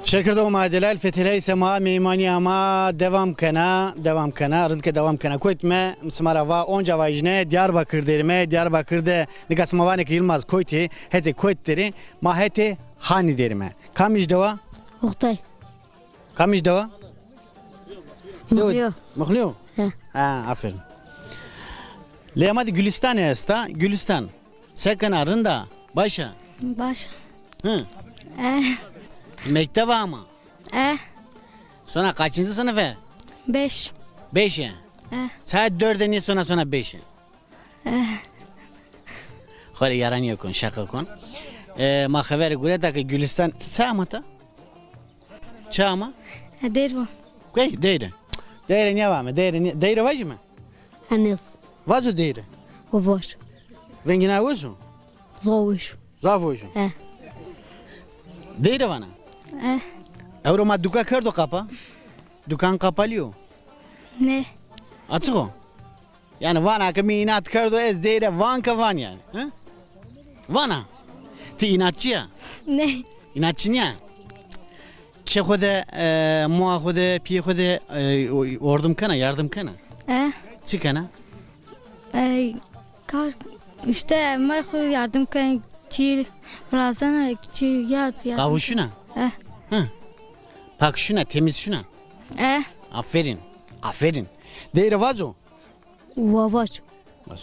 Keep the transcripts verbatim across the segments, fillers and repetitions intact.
Şekir do ma delal feteleyse ma meymanîya ma devam kena, devam kena, rindke devam kena. Kotî me, sima ra va, onca vajîne, Diyarbakir derîme, Diyarbakir de nika sima vanê ke Yilmaz kotî, hetê kotî derî, ma hetê hanî derîme. Kamij dewa? Oktay. Kamij dewa? Muxlî yo. Muxlî yo? He. Ha, aferin. Lê ma de Gulîstanî esta. Gulîstan, se kena, rind a? Baş a? Baş a. Hi. Eh. Mekteb ama? Eh. Sona kaçıncı sınıfı? Beş. Beş e? Eh. Saet dörde niye sona, sona beş e? Eh. Xo rê yaranîye kon, şaka kon. E, ma xeverê gureta ke Gulîstan, ti çi ama ta? Çi ama? E, Deyr va. Key, Deyre. Deyre nîya vame, Deyre nîya, Deyre vajîme? Enes. Vazo Deyre. O var. Vengîna weş o? Zaf weş. Zaf weş o. He. Deyre vana? He. Ewro ma duka kerdo qapa. Dukan kapalî yo. Ne? Açık o. Yanî vana ke mi înat kerdo ez Deyre van ke van yanî. Hı? Vana. Ti înatçî ya? Ne. Înatçî nîya? Çê xo de, e, moa xo de, pîyê xo de, e, o-, ordim kena, yardim kena? E. Çi kena? E, kar, işte, ma xo yardim kena, çî virazena, çî yat, yat. Qavuşuna? E. Hı. Pak şuna, temiz şuna. E. Aferin. Aferin. Deyre vazo? Wa vac. Bas.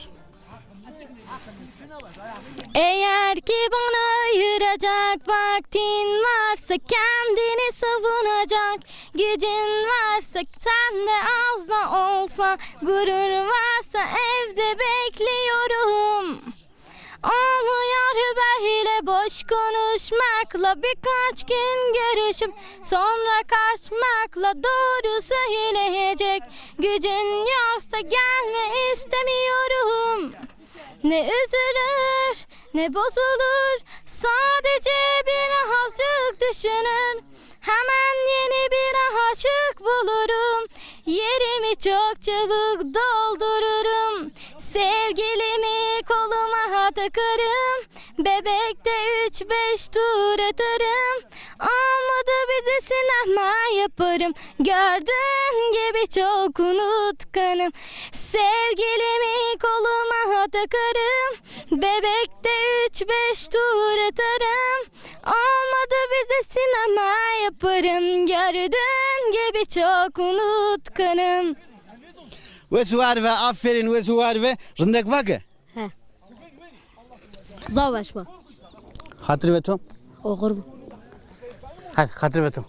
Eğer ki bana ayıracak vaktin varsa, kendini savunacak gücün varsa, sen de az da olsa gurur varsa, evde bekliyorum. Olmuyor böyle boş konuşmakla, birkaç gün görüşüp sonra kaçmakla, doğru söyleyecek gücün yoksa gelme istemiyorum. Ne üzülür ne bozulur, sadece birazcık düşünür. Hemen yeni bir aşık bulurum. Yerimi çok çabuk doldururum. Sevgilimi koluma takarım. Bebekte üç beş tur atarım. Olmadı bize sinema yaparım. Gördüğün gibi çok unutkanım. Sevgilimi koluma takarım. Bebekte üç beş tur atarım. Olmadı bize sinema yaparım. Gördüğün gibi çok unutkanım. Wes û war ve, aferin, wes û war ve. Rindek vake. He. Zaf weş ba. Xatir ve to. Oxir bu. Hadi xatir ve to.